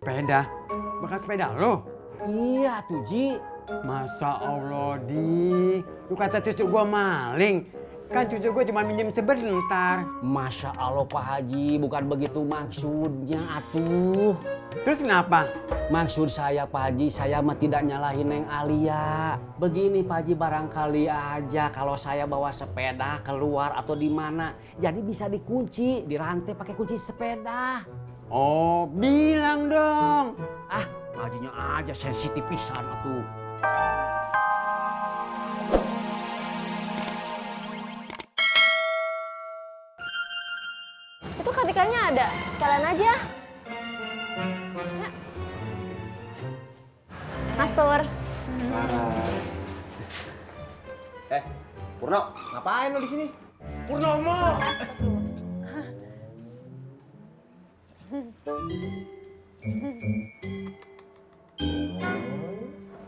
Sepeda? Bekas sepeda lo? Iya tuh Ji. Masa Allah, Di. Lu kata cucu gua maling. Kan cucu gua cuma minjem sebentar. Masya Allah Pak Haji, bukan begitu maksudnya atuh. Terus kenapa? Maksud saya Pak Haji, saya mah tidak nyalahin Neng Alia. Begini Pak Haji, barangkali aja kalau saya bawa sepeda keluar atau di mana, jadi bisa dikunci, dirantai pakai kunci sepeda. Oh, bilang dong. Ah, Pak Hajinya aja sensitif pisan atuh. Itu ketikanya ada, sekalian aja. Ya. Mas Power. Panas. Purno, ngapain lo di sini? Purnomo.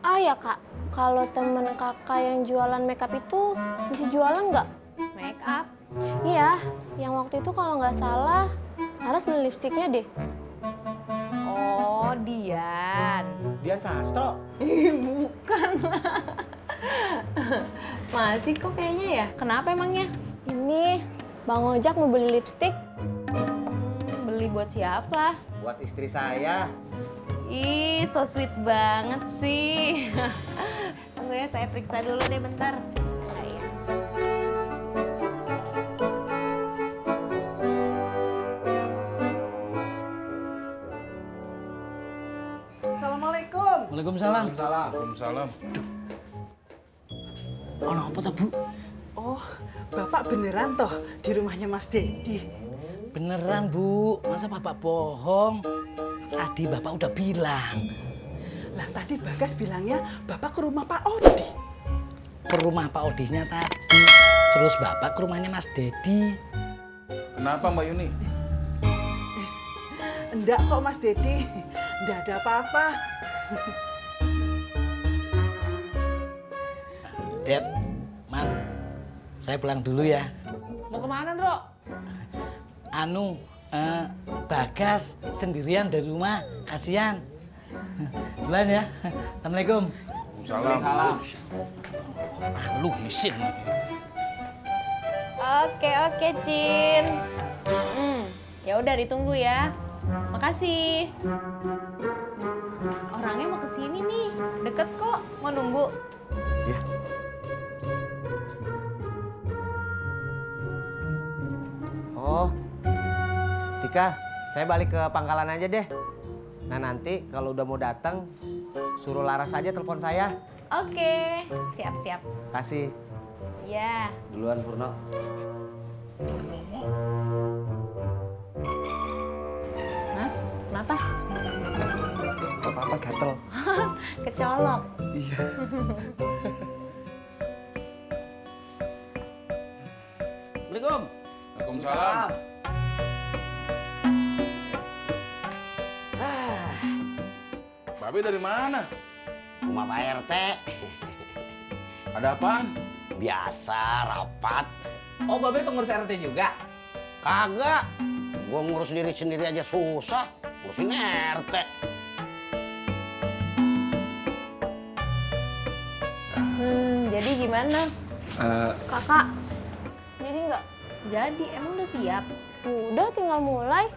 Ah ya kak, kalau temen kakak yang jualan makeup itu bisa jualan nggak? Make up? Iya, yang waktu itu kalau nggak salah Laras beli lipstiknya deh. Oh, Dian. Dian Sastro. Bukan lah. Masih kok kayaknya ya. Kenapa emangnya? Ini Bang Ojak mau beli lipstik. Beli buat siapa? Buat istri saya. Ih, so sweet banget sih. Tunggu ya, saya periksa dulu deh bentar. Ada ya. Assalamualaikum. Waalaikumsalam. Waalaikumsalam. Oh, apa tuh Bu? Oh, Bapak beneran toh di rumahnya Mas Dedi? Beneran Bu, masa Bapak bohong? Tadi Bapak udah bilang. Lah tadi Bagas bilangnya Bapak ke rumah Pak Odi. Ke rumah Pak Odinya tadi. Terus Bapak ke rumahnya Mas Dedi. Kenapa Mbak Yuni? Enggak kok Mas Dedi, enggak ada apa-apa. Ded, Man, saya pulang dulu ya. Mau kemana, Bro? Bagas sendirian dari rumah, kasihan. Duluan ya. Assalamualaikum. Salam. Malu isin. Oke, Cin. Ya udah ditunggu ya. Makasih. Orangnya mau kesini nih. Deket kok. Mau nunggu. Iya. Oh, Tika, saya balik ke pangkalan aja deh. Nah nanti kalau udah mau datang, suruh Laras aja telepon saya. Oke, siap-siap. Kasih. Ya. Duluan Purno. Mas, kenapa? Apa-apa gatel. Kecolok. Iya. Assalamualaikum. Waalaikumsalam. Babe dari mana? Rumah Pak RT. Ada apaan? Biasa, rapat. Oh, Babe pengurus RT juga? Kagak. Gua ngurus diri sendiri aja susah. Ngurusin RT. Jadi gimana? Kakak, jadi nggak? Jadi, emang udah siap? Udah tinggal mulai.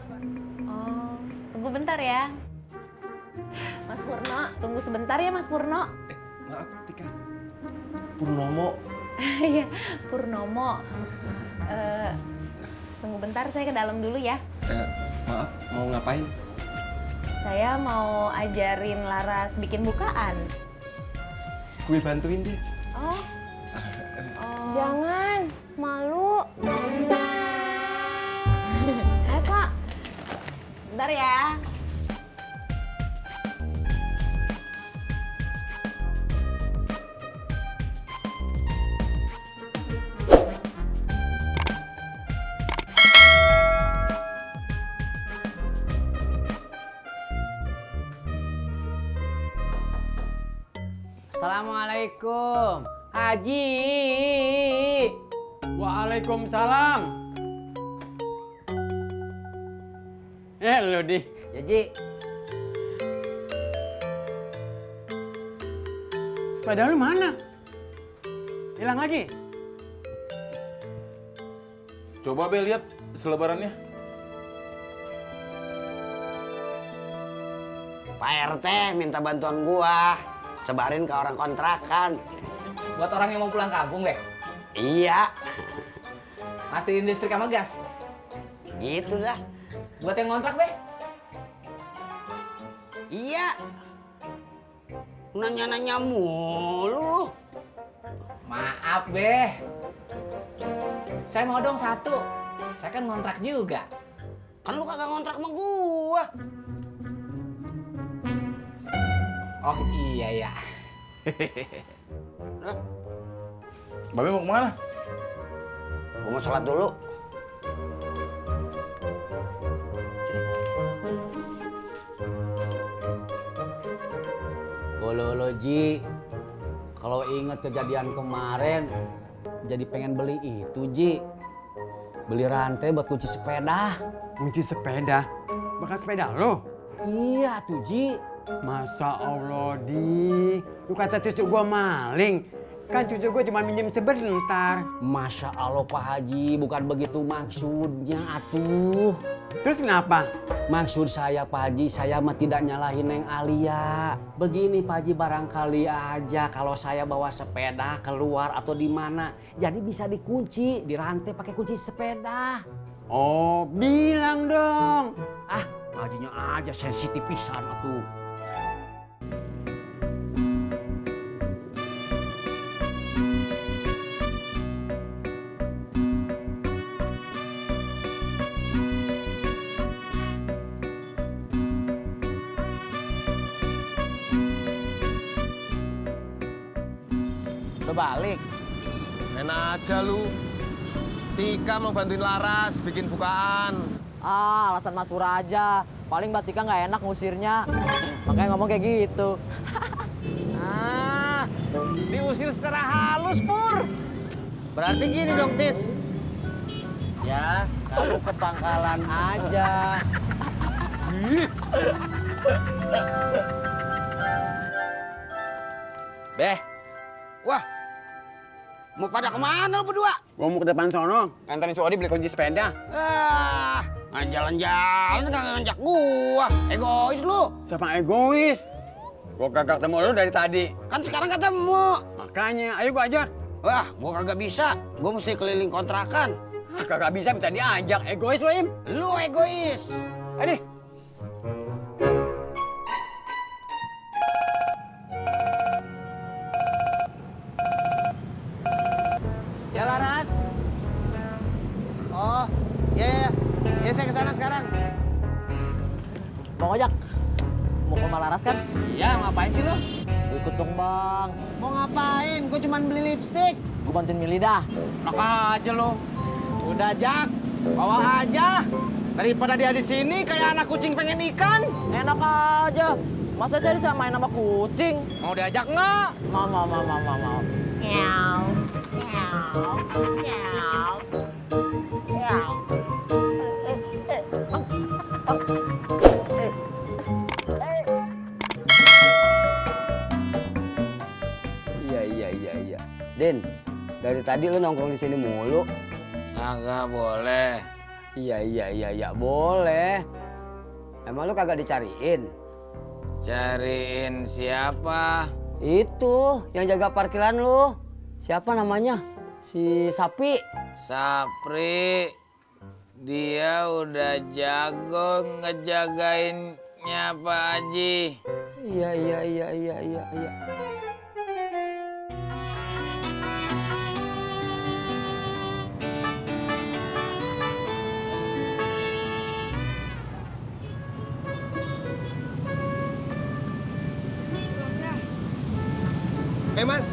Oh, tunggu bentar ya. Mas Purno, tunggu sebentar ya Mas Purno. Maaf, Tika. Purnomo. Iya, Purnomo. Tunggu bentar, saya ke dalam dulu ya. Maaf, mau ngapain? Saya mau ajarin Laras bikin bukaan. Gue bantuin deh. Oh. Jangan, malu. Ayo kak. Bentar ya. Assalamualaikum. Haji. Waalaikumsalam. Lo, Di. Ya Ji. Sepeda lu mana? Hilang lagi? Coba Be lihat selebarannya. Pak RT minta bantuan gua sebarin ke orang kontrakan. Buat orang yang mau pulang kampung, Bek. Iya, Matiin listrik sama gas. gitu dah. Buat yang ngontrak, Bek. Iya. Nanya-nanya mulu. Maaf, Beh. Saya mau dong satu. Saya kan ngontrak juga. Kan lu kagak ngontrak sama gua. Oh iya ya. Babe mau kemana? Gua mau sholat dulu. Olo Ji, kalau inget kejadian kemarin, jadi pengen beli itu Ji. Beli rantai buat kunci sepeda. Kunci sepeda? Bahkan sepeda lo? Iya tuh Ji. Masa Allah, Di. Lu kata cucu gua maling. Kan cucu gua cuma minjem sebentar. Masya Allah Pak Haji, bukan begitu maksudnya atuh. Terus kenapa? Maksud saya Pak Haji, saya mah tidak nyalahin Neng Alia. Begini Pak Haji, barangkali aja kalau saya bawa sepeda keluar atau di mana, jadi bisa dikunci, dirantai pakai kunci sepeda. Oh, bilang dong. Ah, Pak Hajinya aja sensitif pisan atuh. Udah balik. Enak aja lu. Tika mau bantuin Laras bikin bukaan. Ah, alasan Mas Pur aja. Paling Mbak Tika nggak enak ngusirnya. Makanya ngomong kayak gitu. Ah, diusir secara halus, Pur. Berarti gini dong, Tis. Ya, kamu ke pangkalan aja. Beh. Wah. Mau pada kemana lu berdua? Gua mau ke depan sono, nganterin si Odi beli kunci sepeda. Ah, nggak jalan-jalan kagak ngajak gua. Egois lu. Siapa egois? Gua kagak ketemu lu dari tadi. Kan sekarang ketemu. Makanya, ayo gua ajak. Wah, gua kagak bisa. Gua mesti keliling kontrakan. Ah, kagak bisa minta diajak. Egois lu, Im. Lu egois. Ayo. Ya Laras. Oh, ya. Ya saya kesana sekarang. Bang Ojak, mau ke Malaras kan? Iya, ngapain sih lu? Ikut dong Bang. Mau ngapain? Gue cuma beli lipstik. Gue bantuin milih dah. Enak aja lu. Udah, Jak. Bawa aja. Daripada dia di sini kayak anak kucing pengen ikan. Enak aja. Masa saya disamain sama kucing? Mau diajak nggak? Mau. Meow. Meow. Meow. Meow. Iya. Den, dari tadi lu nongkrong di sini mulu. Kagak boleh. Iya, boleh. Emang lu kagak dicariin? Cariin siapa? Itu yang jaga parkiran lu. Siapa namanya? Si Sapi. Sapri. Dia udah jago ngejagainnya Pak Haji. Iya. Mas.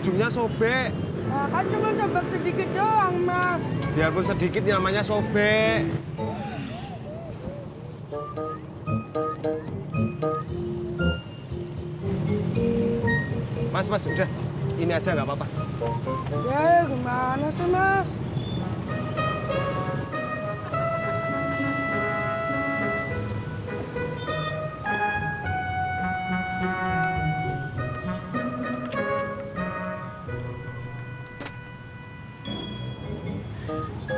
Ujungnya sobek. Nah, kan cuma sobek sedikit doang, Mas. Biarpun sedikit namanya sobek. Mas, udah. Ini aja nggak apa-apa. Ya, gimana sih, Mas?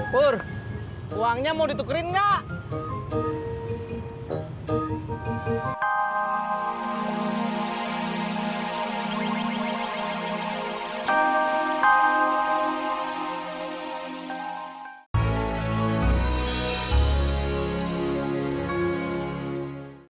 Pur, uangnya mau ditukerin nggak?